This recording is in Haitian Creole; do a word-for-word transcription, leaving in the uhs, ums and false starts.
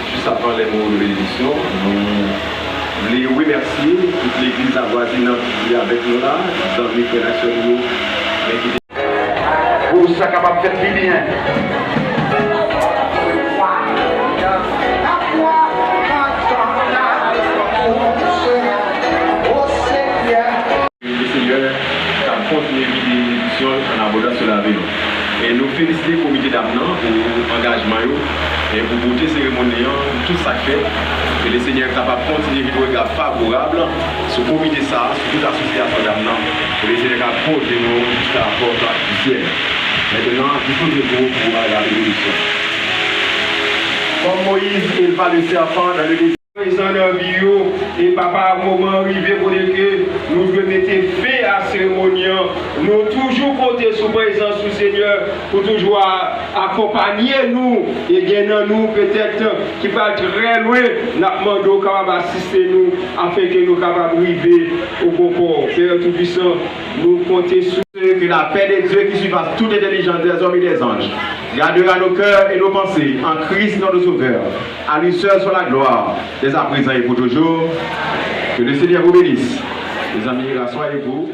Jis avan lè mo de benediksyon, nou vle remèsye tout legliz avwazinans ki avèk nou la, zanmi, frè n ak sè nou yo, men ki te Pou sa kapab fèt pi byen. Le Senyè k ap kontinye vide benediksyon l an abondans sou lavi nou. E nou felisite komite dam nan pou angajman yo e pou bote seremoni an, tout sa k fèt. Ke le Senyè kapab kontinye vide yon rega favorab sou komite sa a, sou tout asosyasyon dam nan, pou le Senyè kapab pote nou jiska pòt di syèl. Mentnan, dispoze nou pou ale a benediksyon. Comme Moïse éleva le serpent dans le désert. Prezan nan vi yo, e papa, moman an rive kote ke nou dwe mete fen a seremoni an. Nou toujou konte sou prezans ou, Senyè, pou toujou a- akonpaye nou, e gen nan nou petèt ki pral trè lwen, n ap mande w kapab asiste nou, afenke nou kapab rive o bon pò. Pè Toupisan, nou konte sou. Que la paix de Dieu qui surpasse toute intelligence des hommes et des anges gardera nos cœurs et nos pensées en Christ notre Sauveur. À lui seul soit la gloire, dès à présent et pour toujours. Que le Seigneur vous bénisse. Mes amis, rasseyez-vous.